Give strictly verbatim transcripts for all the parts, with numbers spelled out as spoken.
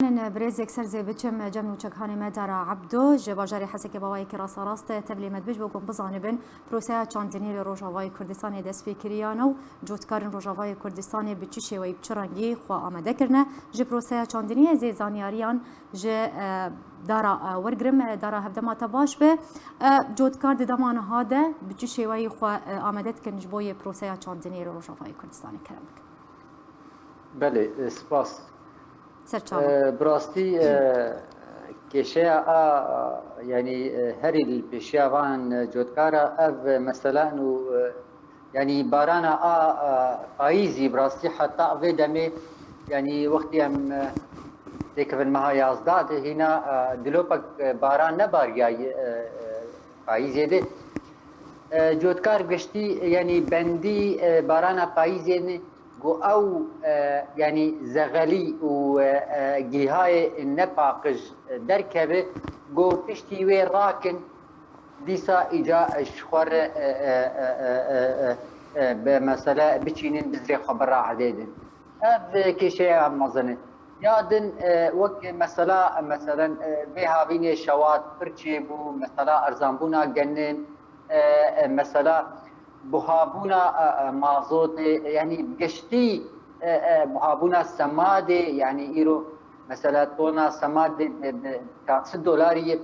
Birêzek ser zê biçim cem nûçekhanê me Dara Ebdo ji bajarê Hesekê bawayekî rasterast tevlê me dibe ji bo ku em bizanibin proseya çandiniyê li Rojavayê Kurdistanê dest pê kiriyan û cotkarên Rojavayê Kurdistanê bi çi şêweyî, bi çi rengî xwe amade kirine ji proseya çandiniyê. Ez ê zanyariyan ji, e, Dara, e, wergirim. E, Dara, hevdema te baş be. E, cotkar di dema niha de bi çi şêweyî xwe, e, amade dikin ji bo yê proseya çandiniyê li Rojavayê Kurdistanê? Kerem bikin. Belê, e, spas. Ser çavan. E, bi rastî, e, kêşeya a, yanî, e, herî li pêşiya van, e, cotkara ev, e, mesela û, e, yanî barana a, e, payîzî bi rastî heta vê demê, yanî wextî em, e, têkevin meha yazdeh de hîna, e, dilopek, e, baran nebariyayî, e, e, payîzê de. E, cotkar giştî, yanî bendî, e, barana payîzê ne. Ku ew, e, yanî zexelî û, e, e, gîhayê nepaqij derkeve, ku piştî wê rakin, dîsa îca ji xwe re, e, e, e, e, e, e, e, bi mesele biçînin bizrê xwe bira erdê din. Ev kêşeya mezin e. Ya din, e, wek mesela, meselen, e, vê havînê şewat pir çêbû, mesela erzanbûna genim, e, e, mesela buhabûna, e, e, mazotê, yanî giştî, e, e, buhabûna semadê, yanî îro mesela tona semadê bi, bi çar sed dolarî ye.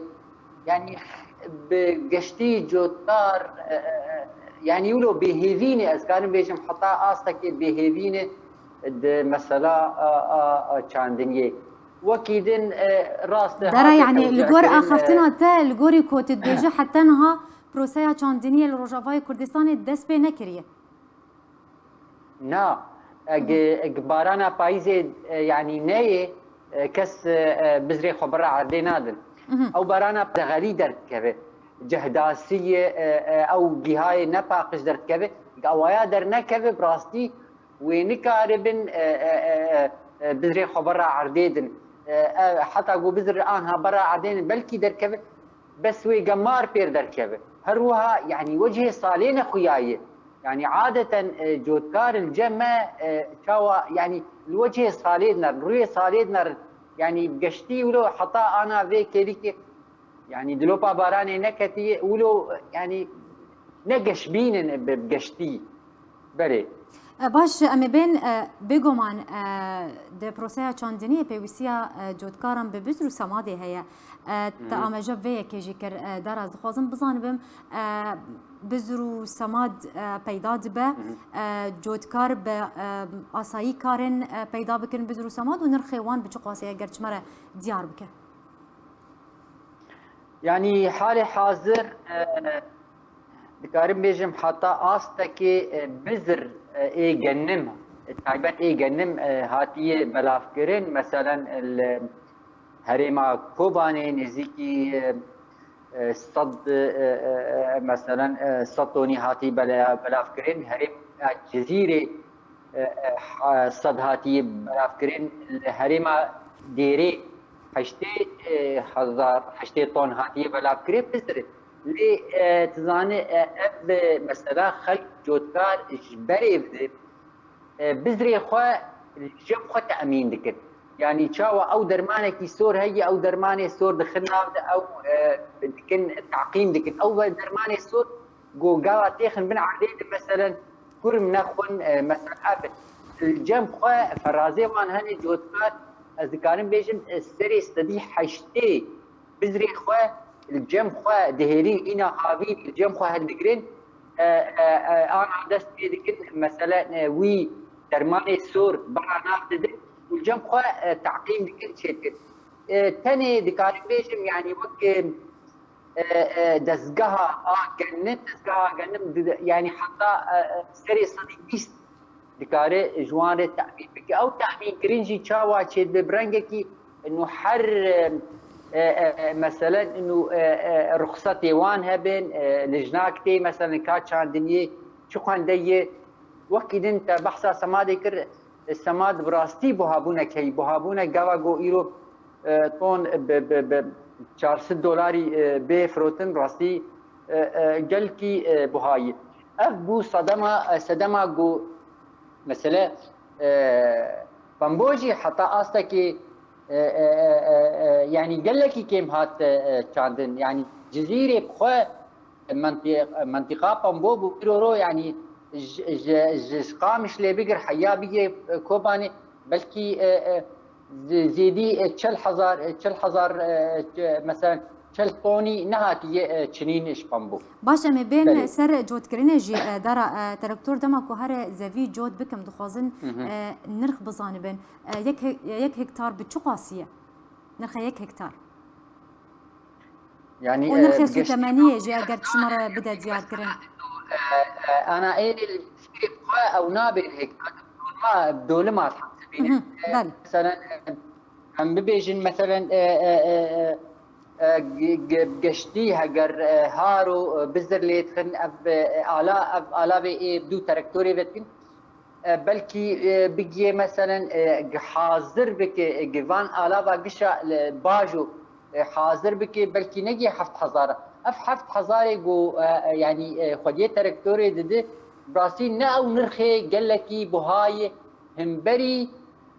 Yanî bi giştî cotkar, e, e, e, yanî wilo bêhêvî ne, ez karim bêjim heta astekê bêhêvî ne di mesela, a, a, a, çandiniyê. Wekî din, e, rast e, Dara, hate yanî li gor tewcîhkirin, e, axaftina te, li gorî ku tu dibêjî heta niha proseya çandiniyê li Rojavayê Kurdistanê dest pê nekiriye? Na, eg, eg barana payîzê, e, yanî neyê, e, kes, e, e, bizrê xwe bira erdê nadin. Ew barana dexelî derdikeve, cehdasiyê, e, e, ew gîhayê nepaqij derdikeve, eg awaya dernekeve, bi rastî wê nikaribin, e, e, e, e, e, bizrê xwe bira erdê din. E, e, heta ku bizir anha bira erdê din, belkî derkeve, bes wê gemar pêr derkeve. Her wiha, yanî wecihê salê nexuyaye. Yanî adeten, e, cotkar li cem me, e, çawa, yanî li wecihê salê dinerin, rûyê salê dinerin, yanî geştî wilo heta ana vê kêlîkê, yanî dilopa baranê neketî, wilo, yanî ne geşbîn in bi, bi geştî. Belê. E, baş, em ê bên, e, bêguman, e, di proseya çandiniyê pêwîstiya, e, cotkaran bi bizr û semadê heye. E, te Hı hı. amaje vê yekê jî kir, e, Dara, ez dixwazim bizanibim, e, bizr û semad, e, peyda dibe, Hı hı. e, cotkar bi, e, asayî karin, e, peyda bikin bizr û semad û nirxê wan bi çi qasê ye, ger çi me re diyar bike? Yanî halê hazir, e, dikarim bêjim heta astekê, e, bizir, e, ê genim, e, taybet ê genim, e, hatiye belavkirin. Meselen, li herêma Kobanê nêzîkî, e, e, sed, e, e, e, meselen, e, sed tonî hatî bela-, belavkirin. Herêma Cizîrê, e, e, ha-, sed hatî belavkirin. Li herêma Dêrê heştê, e, hezar, heştê ton hatiye belavkirin bizir. Lê, e, tu zanî, e, ev, e, mesela xelk cotkar ji berê ve, e, bizrê xwe li cem xwe te'mîn dikin. Yanî çawa ew dermanekî sor heye, ew dermanê sor dixin nav de, ew, e, dikin, teqîm dikin. Ew dermanê sor ku gava têxin bin erdê de, meselen, kurm nexwin, e, mesela, ev li cem xwe ferazê wan hene cotkar, ez dikarim bêjim, e, serê sedî heştê bizrê xwe li cem xwe dihêlîn, îna havîn li cem xwe hildigirin, e, e, e, ana dest pê dikin, mesele, e, wî dermanê sor bera nav didin û li cem xwe, e, teqîm dikin, çêdikin. E, tenê dikarim bêjim, yanî wek, e, e, e, dezgeha a genim, dezgeha genim di-, yanî heta, e, e, serê sedî bîst dikare ji wan re te'mîn bike. Ew te'mînkirin jî çawa çêdibe? Bi rengekî inu her, e, e, e, meselen inu, e, e, ruxsatê wan hebin, e, li jinak tê, meselen ka çandiniyê çi xwendeyê, wekî din te behsa semadê kir, e, semad bi rastî buhabûnek heyî. Buhabûnek gava go îro, e, ton bi, bi, bi çar sed dolarî, e, bê firotin, rastî, e, e, gelkî, e, buha ye. Ev bû sedema, e, sedema ku mesele, e, Bambo jî heta astekê, e, e, e, e, e, yanî gelekî kêm hat, e, e, çandin. Yanî Cizîrê bi xwe menti-, mentiqa Pambo bû, îro ro, yanî ji, ji, ji Qamişlê bigir heya bigê, e, Kobanê, belkî, e, e, zi-, zêdî, e, çil hezar, e, çil hezar, e, ç-, mesela çil tonî nehatiye, e, çinîn ji Pambo. Baş, em ê bên Belê. ser cotkirinê jî, e, dara, e, terektor dema ku here zevî cot bikim, dixwazin, Hı hı. e, nirx bizanibin. E, yek he-, yek hektar bi çi qasî ye? Nirxê yek hektar. Yanî, Û e, nirxê bi geştî sûtemeniyê jî eger tu ji me re bide diyarkirin. E, e, ana ê li sîrê xwe ew nabên hektar, dolima, dolima hesibînin. Mhm, E, belê. Mesela, e, em bibêjin, mesela, e, e, e, e, e, ge-, ge-, geştî heger, e, har û, e, bizir lê dixin, ev, e, ala, ev alavê ê du terektorê vedikin. E, belkî, e, bigiyê, meselen, e, gi hazir bike, e, gi van alava gişa li bajo, e, hazir bike, belkî negiyê heft hezar. Ev heft hezarê ku, e, e, yanî, e, xwediyê terektorê didi, bi rastî ne ew nirxê gelekî buha ye, himberî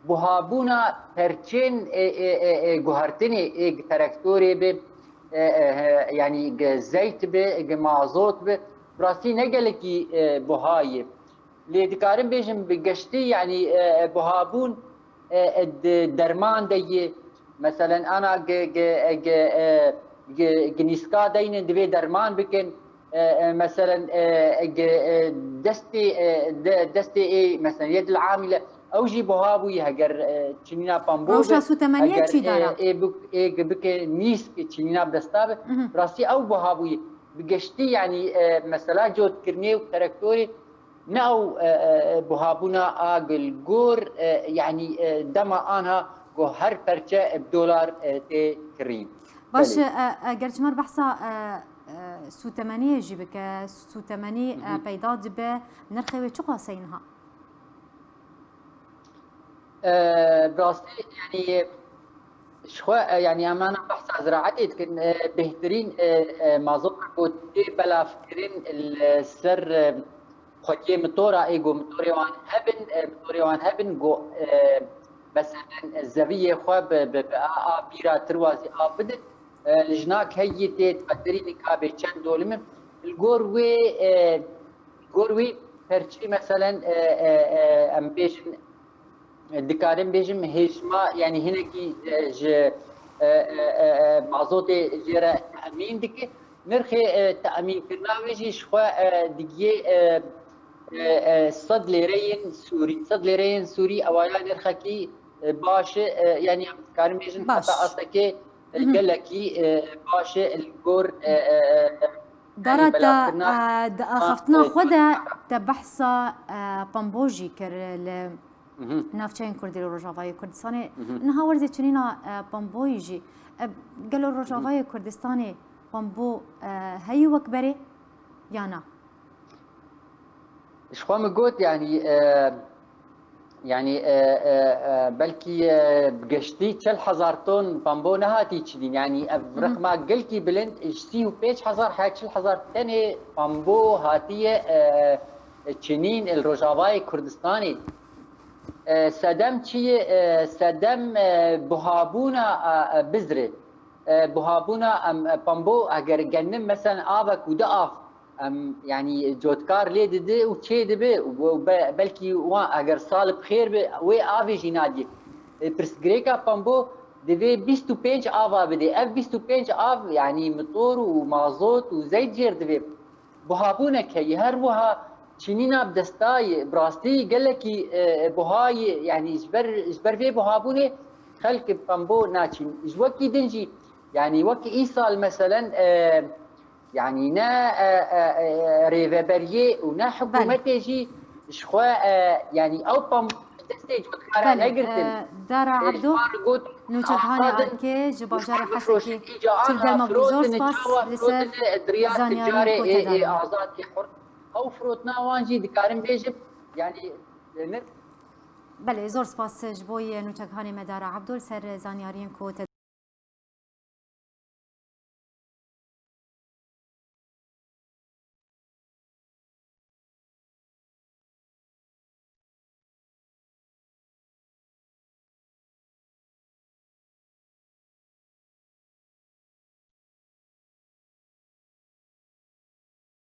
buhabûna perçên, e, e, e, e, guhertinê ê gi terektorê bi, e, e, e, yanî gi zeyt bi, gi mazot bi, bi rastî ne gelekî, e, buha ye. Lê dikarim bêjim bi geştî, yanî, e, e, buhabûn, e, e, di derman de ye. Meselen, ana ge-, ge-, e, ge-, e, ge-, ginîska deynin divê derman bikin. E, e, meselen, e, e, ge-, e, destê, e, de-, destê ê, meselen, yedil amîle, ew jî buha bûye heger, e, çinîna pambo Rewşa bi, sûtemeniyê heger, çî e, dara? ê bik-, ê ge-, bike nîsk çinîna bi desta bi. Mhm. Rastî ew buha bûye. Bi geştî, yanî, e, mesela cotkirinê û terektorê, ne ew, e, e, buhabûna a gil gor, e, yanî, e, dema anha ku her perçe bi dolar, e, tê kirîn. Baş, Belê. e, e, ger ji me re behsa, e, e, sûtemeniyê jî bike, sûtemenî, e, Hı hı. peyda dibe, nirxê wê çiqas e niha? E, bi rastî, yanî, ji xwe, e, yanî, em ana behsa ziraetê dikin, e, bêhtirîn, e, e, mazot ku tê belavkirin li ser, e, xwediyê mitora ê ku mitorê wan hebin, e, mitorê wan hebin ku, e, meselen, e, zeviyê xwe bi, bi, bi a, a bîra tirwazî av bidin. E, li jinak heyî tê diqedirî nika bê çend dolim in. Li gor wê, e, li gor wê perçî, meselen, e, e, e, em bêjin, dikarim bêjim, hêjma, yanî hinekî, e, ji, e, e, e, e, mazotê jê re temîn dike. Nirxê, e, temînkirina wê jî ji xwe, e, digiyê, e, e, e, sed lêreyên Sûrî. Sed lêreyên Sûrî, ewa ya nirxekî, e, baş e, e, yanî em dikarin bêjin Baş. heta astekê, e, Mhm. gelekî, e, baş e, li gor, e, e, e, Dara yanî te, belavkirina e, di axaftina e, xwe de te behsa, e, pambo jî kir li Mhm. navçeyên Kurdî li Rojavayê Kurdistanê. Mhm. Niha werzê çinîna, e, pamboyî jî. E, gelo Rojavayê Kurdistanê pambo, e, heyî wek berê ya na? Ji xwe min got, yanî, e, yanî, e, e, e, belkî, e, bi geştî çil hezar ton pambo nehatî çinîn. Yanî ev Mhm. rexma gelkî bilind, ji sî û pênc hezar he çil hezar tenê pambo hatiye, e, çinîn li Rojavayê Kurdistanê. E, sedem çi ye? E, sedem, e, buhabûna, e, e, bizrê. E, buhabûna, em, e, pambo, eger genim, meselen, avek û du av, em, yanî cotkar lê didi û çê dibi û be-, belkî wan, eger sal bi xêr bi, wê avê jî nadî. E, pirsgirêka pambo divê bîst û pênc ava bidê. Ev bîst û pênc av, yanî motor û mazot û zeyt jêr divê. Buhabûnek heye, her wiha çinîna bi desta ye. Bi rastî gelekî, e, buha ye, yanî ji ber, ji ber vê buhabûnê xelk bi pembo naçîn. Ji wekî din jî, yanî wekî îsal meselen, e, yanî ne, e, e, e, rêveberiyê û ne Belê. hikûmetê jî ji xwe, e, yanî ew pembo destê cotkara Belê, negirtin. e, Dara E, Ebdo, ji wan got, Nûçehanê Azad in, Arkê ji bajarê Hesekê. Çiftgel Mabû, zor spas li ser zaniyariyên ku te danîne. Azad ê xurt. Ew firotina wan jî dikarim bêjim, yanî, e, ne Belê, zor spas ji bo yê nûçehanê me Dara Ebdo li ser zaniyariyên ku te